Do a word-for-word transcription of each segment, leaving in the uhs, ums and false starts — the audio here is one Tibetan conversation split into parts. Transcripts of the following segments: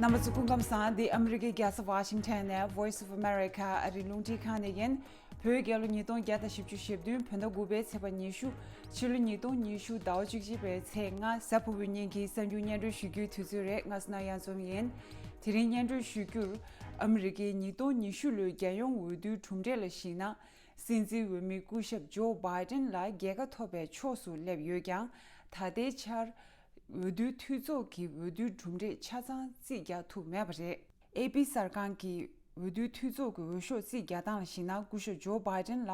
རྣམ་པ་ཚོ་སྐུ་ཁམས་བཟང་། འདི་ཨ་མི་རི་ཀའི་རྒྱལ་ས་ཝ་ཤིང་ཊོན་ནས་Voice of America ཨ་རིའི་རླུང་འཕྲིན་ཁང་ནས་ཡིན། བོད་རྒྱལ་ལོ་ཉིས་སྟོང་བརྒྱ་དང་བཞི་བཅུ་ཞེ་བདུན་བོད་ཟླ་དགུ་པའི་ཚེས་པ་ཉི་ཤུ། ཕྱི་ལོ་ཉིས་སྟོང་ཉི་ཤུ་ཟླ་བ་བཅུ་གཅིག་པའི་ཚེས་ལྔ་གཟའ་ཕུར་བུའི་ཉིན་གྱི་གསར་འགྱུར་སྙན་སྒྲོན་ཞུ་རྒྱུའི་དུས་ཚོད་རེད། ང་སྣ་ཡང་འཛོམས་ཡིན། དེ་རིང་སྙན་སྒྲོན་ཞུ་རྒྱུར། ཨ་མི་རི་ཀའི་ཉིས་སྟོང་ཉི་ཤུ་ལོའི་རྒྱལ་ཡོངས་འོས་བསྡུའི་གྲུབ་འབྲས་ལ་གཞིགས་ན། སྲིད་འཛིན་འོས་མི་སྐུ་ཞབས་ཇོ་བྷའི་ཏིན་ལ་རྒྱལ་ཁ་ཐོབ་པའི་ཕྱོགས་སུ་སླེབས་ཡོད་ཀྱང་། ད་ལྟའི་ཆར། འོས་བསྡུའི་འཐུས་ཚོགས་ཀྱི་འོས་བསྡུའི་གྲུབ་འབྲས་ཆ་ཚང་རྩིས་རྒྱག་ཐུབ་མེད་པ་རེད། ཨེ་པི་གསར་ཁང་གིས་འོས་བསྡུའི་འཐུས་ཚོགས་ཀྱི་འོས་ཤོག་རྩིས་རྒྱག་སྟངས་ལ་གཞིགས་ན། སྐུ་ཞབས་ཇོ་བྷའི་ཏིན་ལ་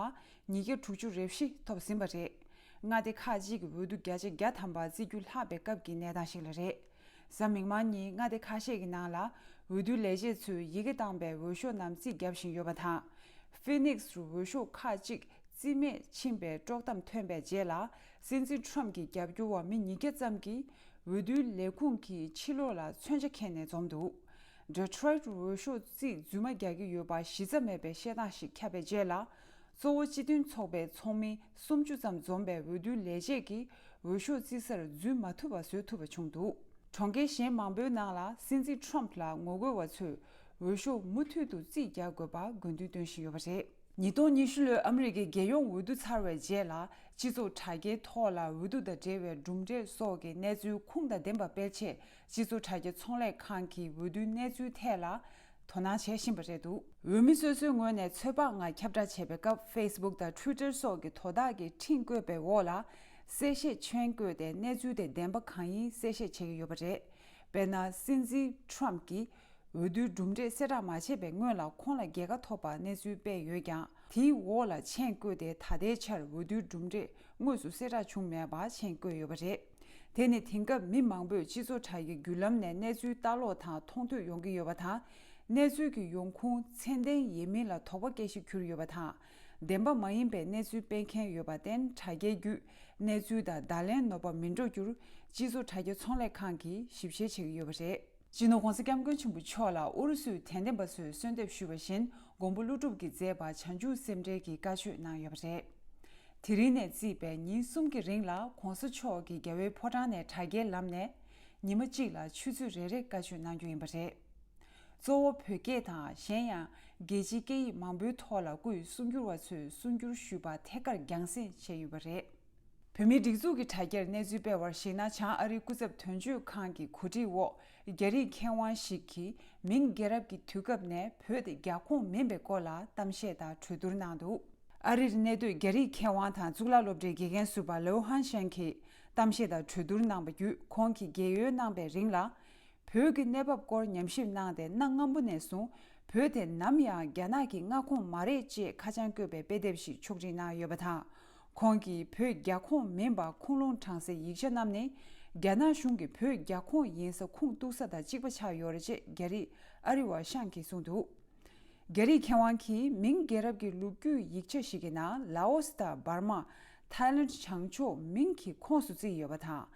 ཉིས་བརྒྱ་དྲུག་ཅུ་རེ་བཞི་ཐོབ་ཟིན་པ་རེད། མངའ་སྡེ་ཁག་ཅིག་གི་འོས་བསྡུ་བརྒྱ་ཆ་བརྒྱ་ཐམ་པ་རྩིས་རྒྱུ་ལྷག་པའི་སྐབས་ཀྱི་གནས་སྟངས་ཤིག་ལ་རེད། གཟའ་མིག་དམར་ཉིན་མངའ་སྡེ་ཁ་ཤས་ཀྱི་ནང་ལ་འོས་བསྡུ་ལས་བྱེད་ཚོས་ཡི་གེ་བཏང་པའི་འོས་ཤོག་རྣམས་རྩིས་བརྒྱབ་བཞིན་ཡོད་པ་དང་། ཧྥི་ནིག་སི་རུ་འོས་ཤོག་ཁག་ཅིག་རྩིས་མེད་ཕྱིན་པའི་དཀྲོག་གཏམ་ཐོན་པའི་རྗེས་ལ། སྲིད་འཛིན་ཁྲོམ་གྱི་རྒྱབ་སྐྱོར་བ་མི་ཉིས་བརྒྱ་ཙམ་གྱིས་འོས་བསྡུའི་ལས་ཁུངས་ཀྱི་ཕྱི་ལོགས་ལ་མཚོན་ཆ་འཁྱེར་ནས་འཛོམས་འདུག། ཌི་ཊོ་རོའི་ཊི་རུ་འོས་ཤོག་རྩིས་རྫུན་མ་རྒྱག་གི་ཡོད་པ་གཞི་རྩ་མེད་པའི་བཤད་སྟངས་ཤིག་ཁྱབ་པའི་རྗེས་ལ། གཙོ་བོ་སྤྱི་མཐུན་ཚོགས་པའི་ཚོགས་མི་སུམ་ཅུ་ཙམ་འཛོམས་པའི་འོས་བསྡུའི་ལས་བྱེད་ཀྱིས་འོས་ཤོག་རྩིས་སར་རྫུན་མ་ཐུབ་པ་བཟོ་ཐུབ་པ་བྱུང་འདུག། གྲོང་ཁྱེར་གཞན་མང་པོའི་ནང་ལ་སྲིད་འཛིན་ཁྲོམ་ལ་ངོ་རྒོལ་བ་ཚོས་འོས་ཤོག་མུ་མཐུད་དུ་རྩིས་རྒྱག་དགོས་པ་དགོས་འདུན་བཏོན་བཞིན་ཡོད་པ་རེད། ཉིས་སྟོང་ཉི་ཤུ་ལོའི་ཨ་མི་རི་ཀའི་རྒྱལ་ཡོངས་འོས་བསྡུ་ཚར་བའི་རྗེས་ལ། སྤྱི་ཚོགས་དྲ་རྒྱའི་ཐོག་ལ་འོས་བསྡུ་དང་འབྲེལ་བའི་གྲུབ་འབྲས་སོགས་ཀྱི་གནས་ཚུལ་ཁུངས་དང་ལྡན་པ་སྤེལ་ཆེད། སྤྱི་ཚོགས་དྲ་རྒྱ་ཚོང་ལས་ཁང་གིས་འོས་བསྡུའི་གནས་ཚུལ་ཐད་ལ་དོ་སྣང་བྱེད་བཞིན་པ་རེད་འདུག། འོས་མི་སོ་སོའི་ངོས་ནས་ཚོད་དཔག་ལྔ་ཁྱབ་བསྒྲགས་བྱས་པའི་སྐབས། ཕེ་སི་བུག་དང་ཊུའི་ཊར་སོགས་ཀྱི་དོ་བདག་གིས་ཁྲིམས་བཀོད་པའི་འོག་ལ་གསལ་བཤད་ཆེན་བཀོད་དེ། གནས་ཚུལ་དེ་བདེན་པ་གང་ཡིན་གསལ་བཤད་བྱེད་ཀྱི་ཡོད་པ་རེད། དཔེར་ན། སྲིད་འཛིན་ཁྲོམ་གྱིས་འོས་བསྡུའི་གྲུབ་འབྲས་གསལ་བསྒྲགས་མ་བྱས་པའི་སྔོན་ལ་ཁོང་ལ་རྒྱལ་ཁ་ཐོབ་པ་གནས་ཚུལ་སྤེལ་ཡོད་ཀྱང་། དེའི་འོག་ལ་མཆན་བཀོད་དེ། ད་ལྟའི་ཆར་འོས་བསྡུའི་གྲུབ་འབྲས་དངོས་སུ་གསལ་བསྒྲགས་བྱུང་མེད་པ་མཆན་བཀོད་ཡོད་པ་རེད། དེ་ནི་དེང་སྐབས་མི་མང་པོས་སྤྱི་ཚོགས་དྲ་རྒྱའི་བརྒྱུད་ལམ་ནས་གནས་ཚུལ་ལྟ་ཀློག་དང་མཐོང་ཐོས་ཡོང་གི་ཡོད་པ་དང་། གནས་ཚུལ་གྱི་ཡོང་ཁུངས་མཚན་ལྡན་ཡིན་མིན་ལ་དོགས་པ་སྐྱེ་གཞི་གྱུར་ཡོད་པ་དང་། བདེན་པ་མ་ཡིན་པའི་གནས་ཚུལ་སྤེལ་མཁན་ཡོད་པར་བརྟེན། དྲ་རྒྱའི་བརྒྱུད་གནས་ཚུལ་དང་བརྡ་ལན་ནོར་བ་མི་འགྲོ་རྒྱུར། སྤྱི་ཚོགས་དྲ་རྒྱ་ཚོང་ལས་ཁང་གིས་ཞིབ་བཤེར་བྱེད་ཀྱི་ཡོད་པ་རེད། སྤྱི་ནོར་༧གོང་ས་༧སྐྱབས་མགོན་ཆེན་པོ་མཆོག་ལ་ཨུ་རུ་སུའི་དད་ལྡན་པ་ཚོས་གསོལ་འདེབས་ཞུས་པ་བཞིན། མགོན་པོ་ཀླུ་སྒྲུབ་ཀྱིས་མཛད་པ་བྱང་ཆུབ་སེམས་འགྲེལ་གྱི་བཀའ་ཆོས་གནང་ཡོད་པ་རེད། དེ་རིང་ནས་བརྩིས་པའི་ཉིན་གསུམ་གྱི་རིང་ལ་༧གོང་ས་མཆོག་གིས་རྒྱལ་བའི་ཕོ་བྲང་ནས་དྲ་རྒྱའི་ལམ་ནས་ཉི་མ་གཅིག་ལ་ཆུ་ཚོད་རེ་རེ་བཀའ་ཆོས་གནང་རྒྱུ་ཡིན་པ་རེད། གཙོ་བོ་བོད་སྐད་དང་གཞན་ཡང་རྒྱལ་སྤྱིའི་སྐད་ཡིག་མང་པོའི་ཐོག་ལ་སྐུའི་གསུང་སྒྱུར་བ་ཚོས་གསུང་སྒྱུར་ཞུས་པ་ཐད་ཀར་རྒྱང་སྲིང་བྱས་ཡོད་པ་རེད། བོད་མིའི་སྒྲིག་འཛུགས་ཀྱི་དྲ་རྒྱར་གནས་ཚུལ་སྤེལ་བར་གཞིགས་ན། བྱང་ཨ་རིའི་སྐུ་ཚབ་དོན་གཅོད་ཁང་གི་གོ་སྒྲིག་འོག་རྒྱ་རིགས་མཁས་དབང་ཞིག་གིས་མིང་རྒྱལ་རབས་ཀྱི་དུས་སྐབས་ནས་བོད་དེ་རྒྱ་ཁོངས་མིན་པའི་སྐོར་ལ་གཏམ་བཤད་དང་གྲོས་བསྡུར་གནང་འདུག། ཨ་རིར་གནས་སྡོད་རྒྱ་རིགས་མཁས་དབང་དང་གཙུག་ལག་སློབ་གྲྭའི་དགེ་རྒན་ཟུར་པ་ལེའོ་ཧན་ཤན་གྱིས་གཏམ་བཤད་དང་གྲོས་བསྡུར་གནང་བ་བརྒྱུད། ཁོང་གིས་རྒས་ཡོལ་གནང་པའི་རིང་ལ། བོད་ཀྱི་གནས་བབ་སྐོར་ཉམས་ཞིབ་གནང་སྟེ། གནའ་སྔ་མོ་ནས་བཟུང་བོད་དེ་ནམ་ཡང་རྒྱ་ནག་གི་མངའ་ཁོངས་མ་རེད་ཅེས་ཁ་བྱང་བཀོད་པའི་དཔེ་དེབ་ཞིག་ཕྱོགས་སྒྲིག་གནང་ཡོད་པ་དང་། ཁོང་གིས་བོད་རྒྱ་ཁོངས་མིན་པ་ཁུངས་ལུང་དྲངས་སའི་ཡིག་ཆ་རྣམས་ནི། རྒྱ་ནག་གཞུང་གིས་བོད་རྒྱ་ཁོངས་ཡིན་ས་ཁུངས་གཏུགས་ས་དང་གཅིག་པ་ཆགས་ཡོད་རེད་ཅེས་རྒྱ་རིགས་ཨ་རི་བ་ཤང་གིས་གསུངས་འདུག། རྒྱ་རིགས་མཁས་དབང་གིས་མིང་རྒྱལ་རབས་ཀྱི་ལོ་རྒྱུས་ཡིག་ཆ་ཞིག་གི་ནང་། ལའོ་སི་དང་འབར་མ། ཐའི་ལེནྜ་བྱང་ཕྱོགས་མིང་གི་ཁོངས་སུ་བརྩིས་ཡོད་པ་དང་།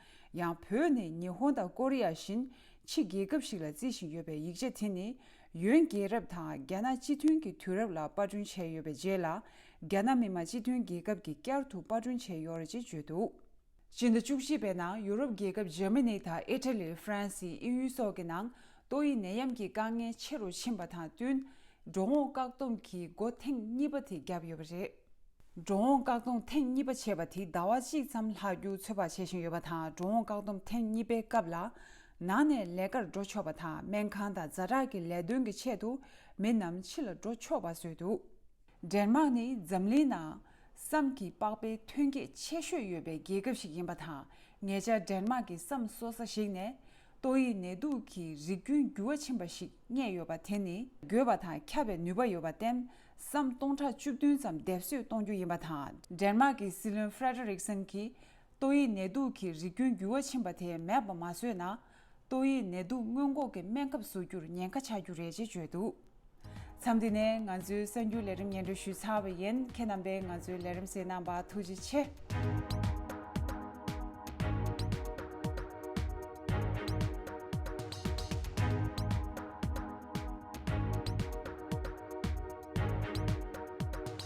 ཡང་བོད་ནི་ཉི་ཧོང་དང་ཀོ་རི་ཡ་བཞིན་ཕྱི་རྒྱལ་ཁབ་ཞིག་ལ་བརྩི་བཞིན་ཡོད་པའི་ཡིག་ཆ་དེ་ནི། ཡོན་རྒྱལ་རབས་དང་རྒྱ་ནག་སྤྱི་མཐུན་གྱི་དུས་རབས་ལ་པར་སྐྲུན་བྱས་ཡོད་པའི་རྗེས་ལ། རྒྱ་ནག་མི་དམངས་སྤྱི་མཐུན་རྒྱལ་ཁབ་ཀྱིས་བསྐྱར་དུ་པར་སྐྲུན་བྱས་ཡོད་རེད་ཅེས་བརྗོད་འདུག། སྤྱི་ཟླ་བཅུ་གཅིག་པའི་ནང་ཡུ་རོབ་རྒྱལ་ཁབ་འཇར་མ་ནི་དང་ཨི་ཊ་ལི། ཧྥ་རན་སི། དབྱིན་ཡུལ་སོགས་ཀྱི་ནང་ཏོག་དབྱིབས་ནད་ཡམས་ཀྱི་དཀའ་ངལ་ཆེ་རུ་ཕྱིན་པ་དང་བསྟུན། འགྲོ་འོང་བཀག་སྡོམ་གྱི་སྒོ་ཐེངས་གཉིས་པ་དེ་བརྒྱབ་ཡོད་པ་རེད། འགྲོ་འོང་བཀག་སྡོམ་ཐེངས་གཉིས་པ་བྱས་པ་དེ་ཟླ་བ་གཅིག་ཙམ་ལྷག་རྒྱུ་ཚོད་དཔག་བྱེད་བཞིན་ཡོད་པ་དང་། འགྲོ་འོང་བཀག་སྡོམ་ཐེངས་གཉིས་པའི་སྐབས་ལ། ནང་ནས་ལས་ཀར་འགྲོ་ཆོག་པ་དང་། སྨན་ཁང་དང་ཛ་དྲག་གི་ལས་དོན་གྱི་ཆེད་དུ་མི་རྣམས་ཕྱི་ལ་འགྲོ་ཆོག་པ་བཟོས་འདུག། ཌེན་མཱག་ནི་འཛམ་གླིང་ནང་སྲམ་གྱི་པགས་པའི་ཐོན་སྐྱེད་ཆེ་ཤོས་ཡོད་པའི་རྒྱལ་ཁབ་ཞིག་ཡིན་པ་དང་། ཉེ་ཆར་ཌེན་མཱག་གི་སྲམ་གསོ་ས་ཞིག་ནས་ཏོག་དབྱིབས་ནད་དུག་གི་རིགས་རྒྱུན་འགྱུར་བ་ཕྱིན་པ་ཞིག་རྙེད་ཡོད་པ་དེ་ནི། འགོས་པ་དང་ཁྱབ་པའི་ནུས་པ་ཡོད་པར་བརྟེན། སྲམ་སྟོང་ཕྲག་བཅུ་བདུན་ཙམ་སྡེབ་གསོད་གཏོང་རྒྱུ་ཡིན་པ་དང་། ཌེན་མཱག་གི་སྲིད་བློན་ཧྥྲེ་ཌེ་རིག་སན་གྱིས། ཏོག་དབྱིབས་ནད་དུག་གི་རིགས་རྒྱུན་འགྱུར་བ་ཕྱིན་པ་དེ་མེད་པ་མ་བཟོས་ན། ཏོག་དབྱིབས་ནད་དུག་སྔོན་འགོག་གི་སྨན་ཁབ་བཟོ་རྒྱུར་ཉེན་ཁ་ཆགས་རྒྱུ་རེད་ཅེས་བརྗོད་འདུག། མཚམས་འདི་ནས་ང་ཚོའི་གསར་འགྱུར་ལས་རིམ་སྙན་སྒྲོན་ཞུས་ཚར་བ་ཡིན། ཁྱེད་རྣམ་པས་ང་ཚོའི་ལས་རིམ་གཟིགས་གནང་བར་ཐུགས་རྗེ་ཆེ།